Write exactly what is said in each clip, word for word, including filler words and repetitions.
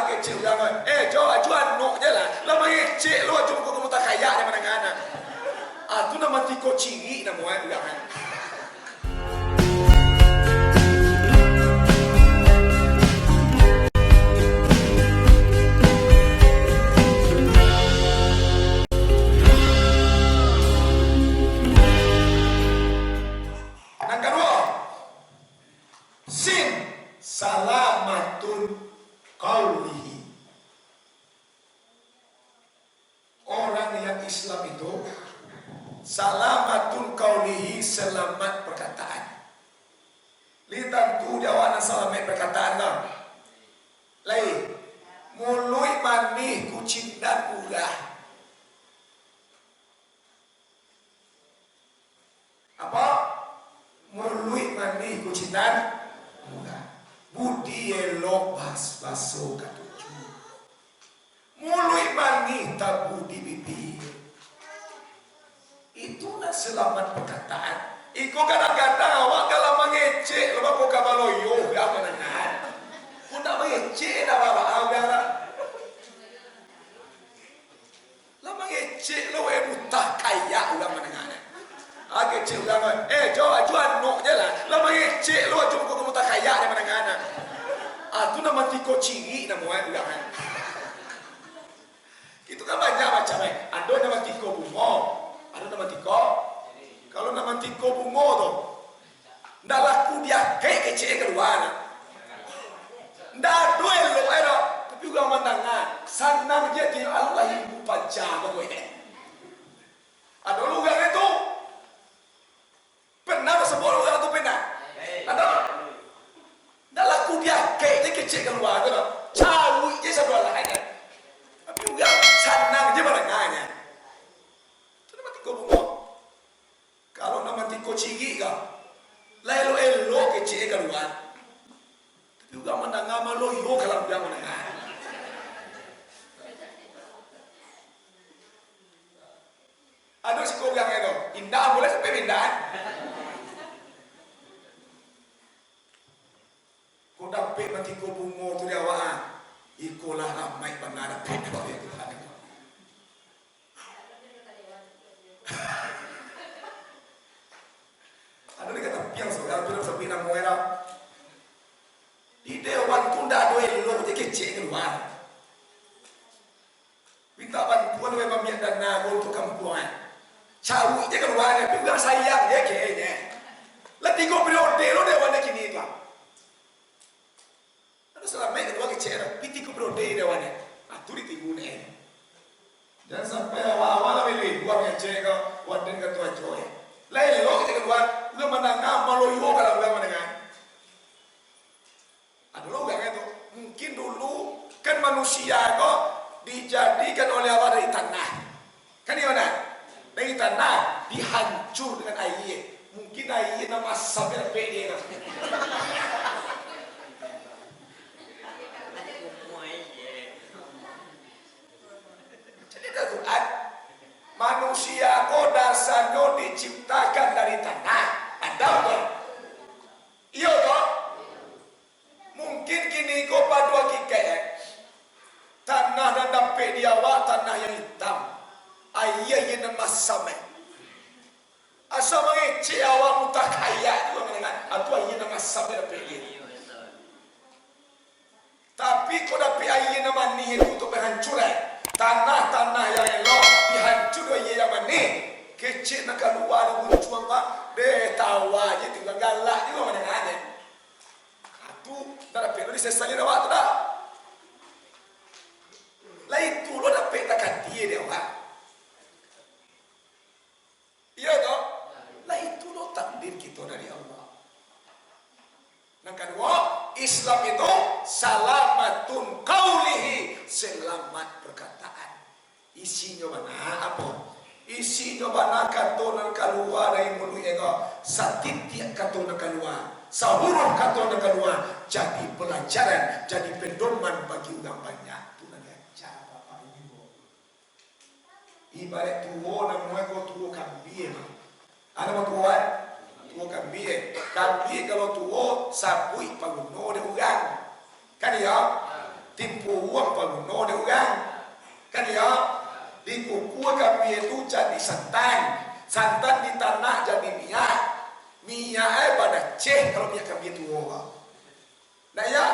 Kecek urang, eh, jo, ajo anok je lah. Lah mangecek lo, ajo muko kamu takaya dek manangah. Ah, tu nan mantiko cirik namo e urang, eh. Nan kaduo, sin, salamatun qaulihi. Orang yang Islam itu, salamatun qaulihi, selamat perkataan. Lai tantu di awak nan salamaik perkataan tu. Lai, muluik manih, kucindan murah. Apo? Muluik manih, kucindan murah. Budi elok, bas-, baso katuju. Muluik manih, tabudi bibia. Itu nan salamat perkataan. Iko kadang-kadang awak kalau mangecek, lo bapo ka baloyo, urang manangah. Mun nak mangecek, nak babaa urang lah. Lah mangecek lo, eh, mutakaya urang manangah. Ah, kecek urang, eh, jo, ajo anok je lah. Lah mangecek lo, ajo muko kamu takaya dek manangah. Ah, tu nan mantiko cirik namo e urang, eh. Itu kan banyak macam, eh. Ado nan mantiko bungo, ado nan mantiko. Kalau nan mantiko bungo tu, ndak laku diakek kecek e kalua, nah. Ndak ado elok e doh, tapi urang mandanga, sanang je, tengok alun lah ibu paja tu, eh. Ado lo urang itu. Pernah basabuik urang tu, pernah? Ado. Ndak laku diakek je kecek kalua tu doh. Cawik je sadolah e. Tapi urang sanang je mandanganyo. Tu nan mantiko bungo. Kalau nan mantiko cirik ko, lah elok-elok kecek e kalua. Tapi urang mandanga maloyo kalau urang mandanga. Ado siko urang e tu, indak buliah sampai mindah. Kok dapek mantiko bungo tu di awak, ah? Iko lah rahmaik bana dapek di awak tu. Ado di katapiang saudara tu, dak sabuik namo e lah. Di dewan tu ndak ado elok je kecek kalua. Minta bantuan weh mamiak dana ko untuak kampuang, eh. Cawik je kalua, tapi urang sayang je kecek e. Lah tigo periode lo dewan e kini tu, ah. Ado salamaik kalua kecek e, tapi tigo periode dewan e. Ah, tu ditiru ne. Jan sampai awak-awak lah milih, buang kecek ko, waden ka tu ajo e. Lah elok kecek kalua, urang mandanga maloyo kalau urang mandanga. Ado lo urang tu. Mungkin dulu kan manusia ko dijadikan oleh Allah dari tanah. Kan iyo, nah? Dari tanah dihancur dengan aia. Mungkin aia nan masam dapek di e tu. Jadi dalam Quran, manusia ko dasarnyo diciptakan dari tanah. Adam ko. Iyo ko? Mungkin kini ko pado hakikaik e. Tanah nan dapek di awak, tanah yang itam. Aia, aia nan masam e. Asa mangecek awak mutakaya tu, kan? Atu aia nan masam e dapek di e. Tapi kok dapek aia nan manih tu untuak manghancur e. Tanah-tanah yang elok dihancur dek aia yang manih. Kecek nan kalua dari bucuang, Pak. Deh, tawa je tu, galak je lo mandanga e. Atu, ndak dapek lo disesali awak tu dah. Lah itu lo dapek takdir dek awak. Iyo toh? Lah itu lo takdir kito dari Allah. Nan kaduo, Islam itu salamatun qaulihi, selamat perkataan. Isinyo bana apo? Isinyo bana kato nan kalua dari muluik e ko. Satitiak kato nan kalua, sahurup kato nan kalua, jadi pelajaran, jadi pedoman bagi urang banyak. Tu nan diaja Bapak Ibu. Ibarat tuo, namonyo ko tuo kambia, Bang. Ado mah tuo, eh? Tuo kambia. Kambia kalau tuo, sabuik paguno dek urang. Kan iyo? Timpo urang Kan iyo, dikukua kambia tu jadi santan, santan ditanak jadi minyak, minyak e badaceh kalau minyak kambia tuo. Nah iyo,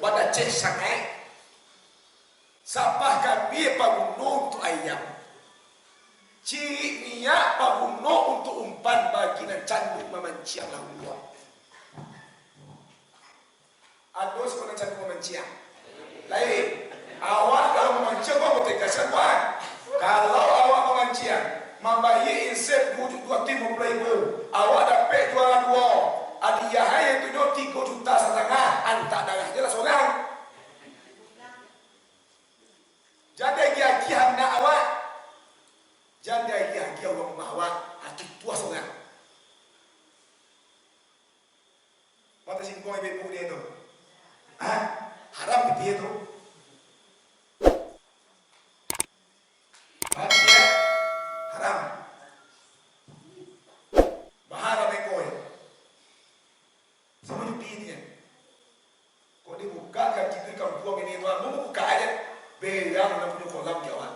badaceh sangaik. Sapah kambia paguno untuak ayam. Cirik minyak paguno untuak umpan bagi nan canduak mamanciang lauak. Ado siko nan canduak mamanciang. Lain. Awak kalau mamanciang, kok batega siapa? Kalau awak mamanciang, mambayia insek duo ju-, duo ratuih limo puluah ribu, awak dapek juara duo, hadiah e itu nyo tigo juta satangah, antak darah je lah sorang. Jan diagiah-agiah anak awak. Jan diagiah-agiah urang rumah awak, ati puas urang. Mata singkong ibu-ibu dia tu. Hah? Haram pitih tu. Haram pitih, haram. Bahara beko ya. Samo judi ni kan. Kok dibuka kaki tu di kampuang ini tu, ambo buka aja. Berang nan punyo kolam di awak.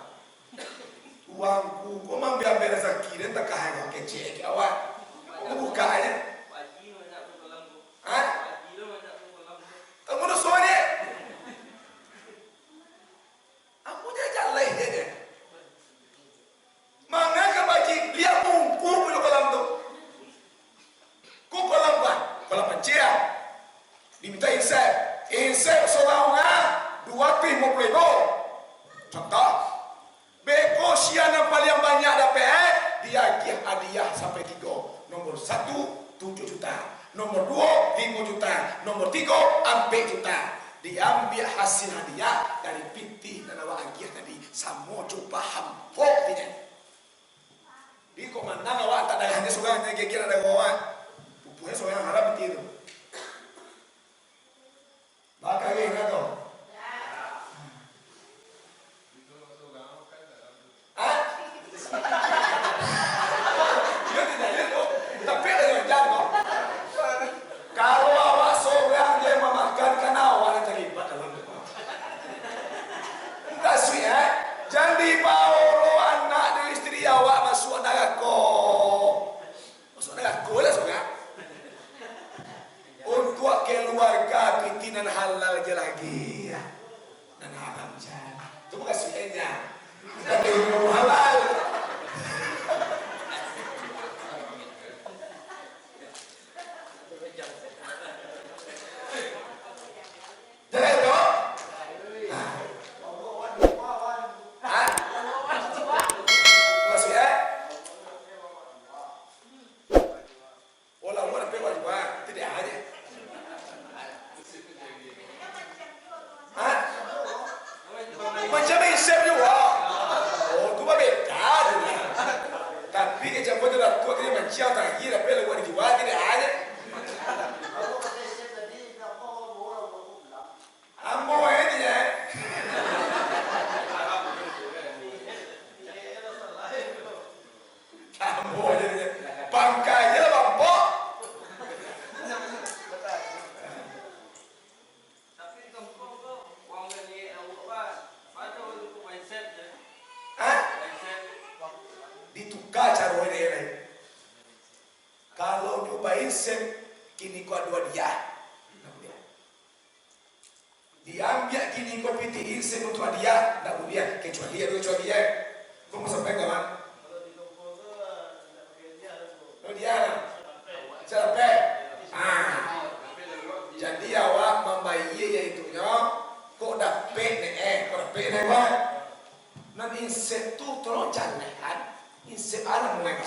Tuanku, kok mambiang berang sakik dan takah aja kecek ke awak. Ambo buka aja. Ha? Kamu dosa ni. Ambo je jaleh je. Manga ka bajik, liak bungkuh punyo kolam tu. Ko kolam, Pak, kolam panciang. Diminta insek. Insek sorang urang duo ratuih limo puluah ribu. Contoh, beko sia nan paliang banyak dapek, eh, diagiah hadiah sampai tigo. Nomor satu, tujuah juta. Nomor duo, limo juta. Nomor tigo, ampek juta. Diambiak hasil hadiah dari pitih nan awak agiah tadi. Samo jo paham. Ho, pitih. Di kok manang awak tak darahnya sorang, tak geger ada awak. Pupuhnya sorang haram pitih tu. Bakari lah tu. Hah? Iyo, tidak, iyo, tu. Tapi ada yang jago. Kalau awak sorang je mamakan, kan awak nan talibat dalam tu. Entah suik, eh? Jan dibawa lo anak dan isteri awak masuk narako. Masuk narako lah sorang. Untuak keluarga pitih nan halal je lagi. Nan haram jan. Tu bukan suiknya. Bukan ilmu halal. Jadi tu. Hah? Masuk ya? Oh, lah, awak dapek awak jua. Itu dia aja. Hah? Macam insek jua. Oh, tu babeda tu lah. Tapi kecap tu lah, tu akhirnya manciang tadi, dapek awak jua, itu dia aja. Ambo ini, eh. Ambo ini, pangkai je lah, Bang Pok. Tapi di kampung tu, wang galiak awak, Pak. Pada waktu tu mindset je. Hah? Mindset. Ditukar caro dia lain. Kalau nyo bainsek, kini ko ado hadiah. Diambiak kini ko pitih insek untuak hadiah, ndak buliah, kecuali ado kecuali, eh. Ko mau sampai kawan? Kalau hadiah lah. Siapa? Ah. Jadi awak mambayia, yaitu nyo, kok dapek ne, eh, kok dapek ne, wah. Nan insek tu tolong jalehan, insek alam mulai.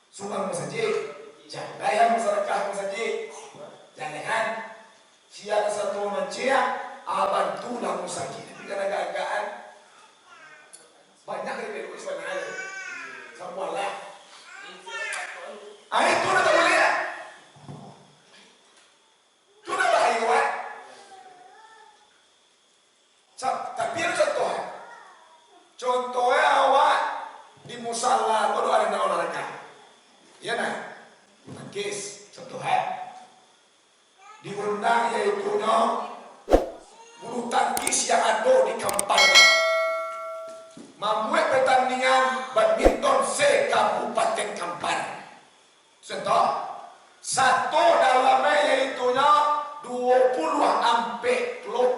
Sumbang masajik, jalehan masadakah masajik, jalehan. Sia nan satu manciang, ah, bantulah masajik. Tapi kan agak-agakan, banyak dari belok sebenarnya. Sabuah lah. Ah, itu dah tak boleh lah. Tu dah bahaya, wak. Sa-, tapi ado contoh, eh. Contoh, eh, awak di musala ko ado anak olahraga. Iya nah. Tangkis, contoh, eh. Diundang yaitu nyo tangkis yang ado di Kampar. Mambuek pertandingan badminton se-Kabupaten Kampar. Contoh, sato dalamnyo yaitunyo duo puluah ampek klub.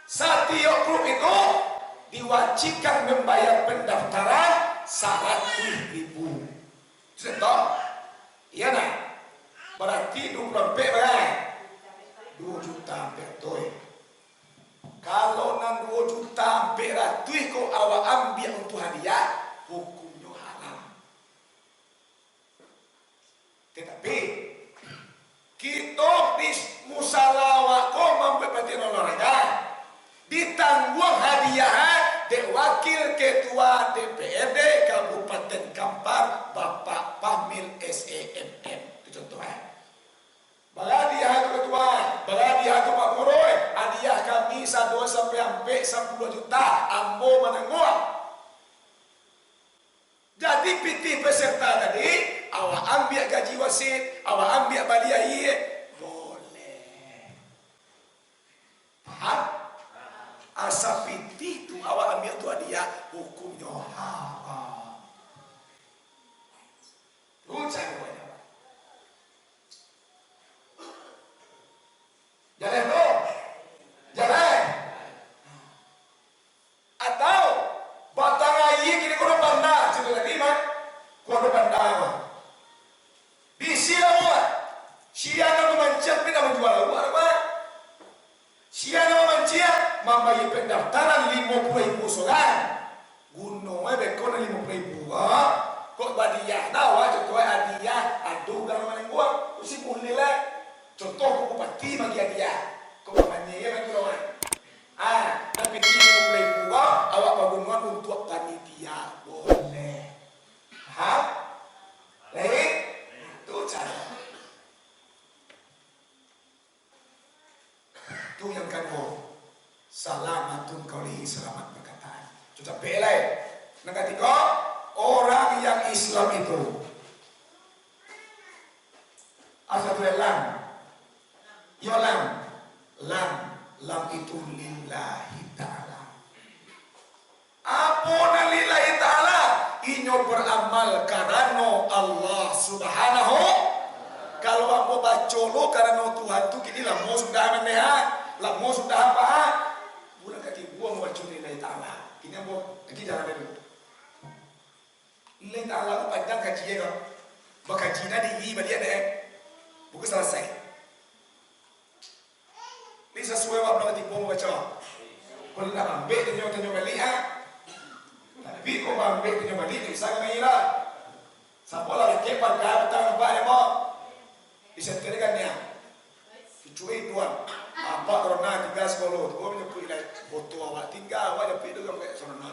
Satiok klub itu diwajibkan mambayar pendaftaran saratuih ribu. Contoh, iyo nah, barati duo puluah ampek bara? Duo juta ampek ratuih. Kalau nan duo juta ampek ratuih ko awak ambiak untuak hadiah, hukumnyo haram. Tatapi, kito di musala awak ko mambuek pertandingan olahraga, ditangguang hadiah dek wakil ketua D P R D Kabupaten Kampar, Bapak Fahmil, S E M M. Itu contoh, eh. Bara hadiah tu ketua, bara hadiah tu Pak Guru, eh. Hadiah kami sado sampai ampek sapuluah juta, ambo manangguang. Jadi, pitih peserta tadi, awak ambiak gaji wasit, awak ambiak bali aia, boleh. Paham? Asa pitih tu awak ambiak tu hadiah, hukumnyo haram. Tu caro banyak. Jaleh tu. Jaleh. Atau, batang aia kini ko ado banda, cito tadi mah. Ko ado banda mah. Bisi lauak. Sia nan mamanciang pi nan manjua lauak, mah. Sia nan mamanciang mambayia pendaftaran limo puluah ribu sorang. Guno e beko nan limo puluah ribu ko. Kok badiah nah, wah, contoh e hadiah, ado urang nan manangguang, tu si buliah lah. Contoh, kok bupati magi hadiah, kok pamanyia magi urang. Ah, tapi limo puluah ribu ko, awak pagunoan untuak panitia, boleh. Paham? Baik? Tu caro. Tu yang kaduo, salamatun qaulihi, salamat perkataan. Cocok lai. Nan katigo, orang yang Islam itu. Asa tu lam. Yo lam. Lam. Lam itu lillahi ta'ala. Apo nan lillahi ta'ala? Inyo baramal karano Allah Subhanahu. Kalau ambo baco lo karano Tuhan tu, kini lamo sudah mandeha, lamo sudah apa? Bulan katigo ambo baco lillahi ta'ala. Kini ambo lagi jalan dulu. Lillahi ta'ala tu panjang kaji e ko. Bakaji nah diri baliak dek. Bukan salasai. Ni sasuai awak pulang tibo baco. Kalau nak ambek tanyo, tanyo baliak, ah. Tapi kok ambek tanyo baliak, bisa ka main lah. Sapo lah, kepal ka patang nampak dek mo. Di senter kan ni, ah. Cucuk itu, ah. Apak corona tingga sikolo. Tu, gua manyapuik lah. Foto awak tingga, awak japuik tu, gua pakai corona.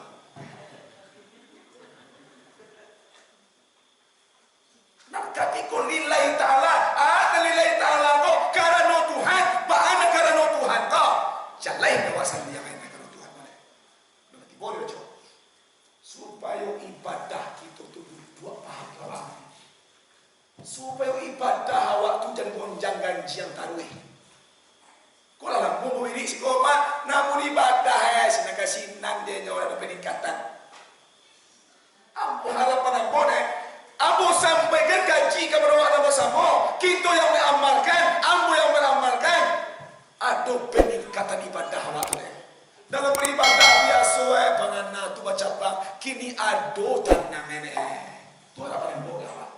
Nan katiko lillahi ta'ala, ah, lillahi ta'ala ko, karano Tuhan, baa nan karano Tuhan ko. Jaleh awak sandi yang lain karano Tuhan, mano? Nan tibo di baco. Supayo ibadah kito tu duduak pahala. Supayo ibadah awak tu jan gonjang-ganjiang taruih. Ko lah lamo bawirik siko, Mak. Namun ibadah, eh, sinan ka sinan dek nyo ado paningkatan. Ambo harapan ambo, eh, ambo sampaikan kaji ka awak nan basamo. Kito yang maamalkan, ambo yang maamalkan, ado paningkatan ibadah awak tu, eh. Dalam baribadah biaso, eh, pangana tu bacabang, kini ado tanang, eh. Tu harapan ambo ka awak.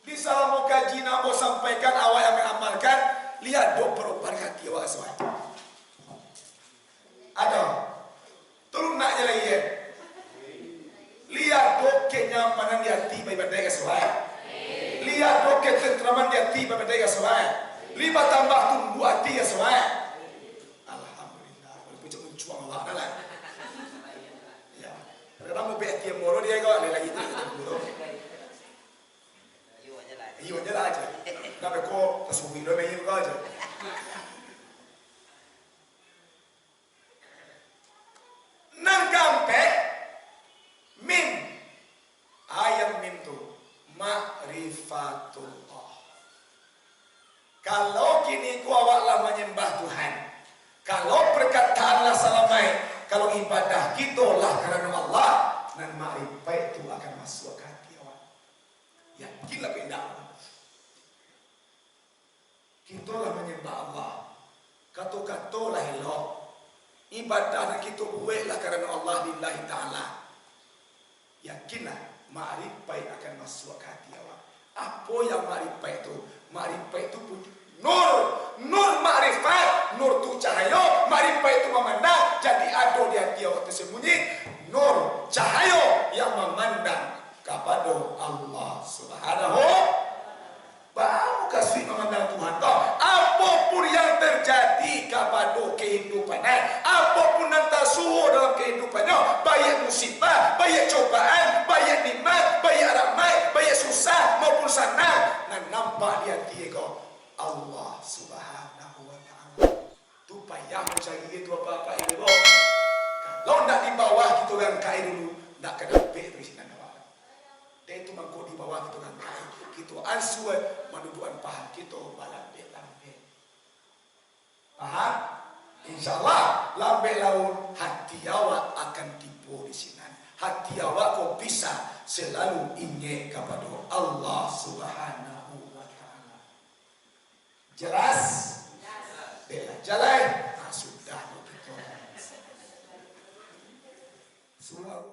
Di salamo kaji nan ambo sampaikan, awak yang maamalkan, liek ado parubahan hati awak isuak. Ado. Tolong nak je lai, eh. Liek ado kenyamanan di hati baibadah isuak. Liek ado ketentraman di hati baibadah isuak. Liek batambah tunduak hati isuak. Alhamdulillah. Walaupun cak muncuang awak dah lah. Ya. Kadang-kadang mau bek hati yang moro dia kau, ada lagi tu, kita dulu. Iyo je lah, aja. Nak beko, tasubik lo main ko aja. Nan kaampek, mim. Ayat mim tu, makrifatullah. Kalau Kini ko awak lah manyambah Tuhan. Kalau parkataan lah salamaik, kalau ibadah kito lah karano Allah, nan makrifaik tu akan masuak ka ati awak. Yakinlah, indak? Kito lah manyambah Allah. Kato-kato lah elok. Ibadah nan kito buek lah karano Allah lillahi ta'ala. Yakinlah, makrifaik akan masuak ka ati awak. Apo yang makrifaik tu? Makrifaik tu pun nur, nur makrifaik, nur tu cahayo, makrifaik tu mamandang, jadi ado di ati awak tu sambunyi, nur cahayo yang mamandang kapado Allah Subhanahu. Baa kasuik mamandang Tuhan ko. Apo pun yang tarjadi kapado kahidupan, eh, apo pun nan tasuo dalam kahidupannyo, baiak musibah, baiak cobaan, baiak nikmat, baiak rahmat, baiak susah maupun sanang, nan nampak di ati ko, Allah Subhanahu wa Ta'ala. Tu payah mancari itu apa-apa itu, bo. Kalau ndak di bawah kito rangkai dulu, ndak ka dapek tu di sinan awak. Dan itu mangko di bawah kito rangkai, kito ansua manuduakan paha kito balambek-lambek. Paham? Insya Allah, lambek laun hati awak akan tibo di sinan. Hati awak ko bisa salalu ingek kapado Allah Subhanahu wa Ta'ala. Jelas? Jelas. Dek lah, jalai. Ah, sudah, kito. Surau.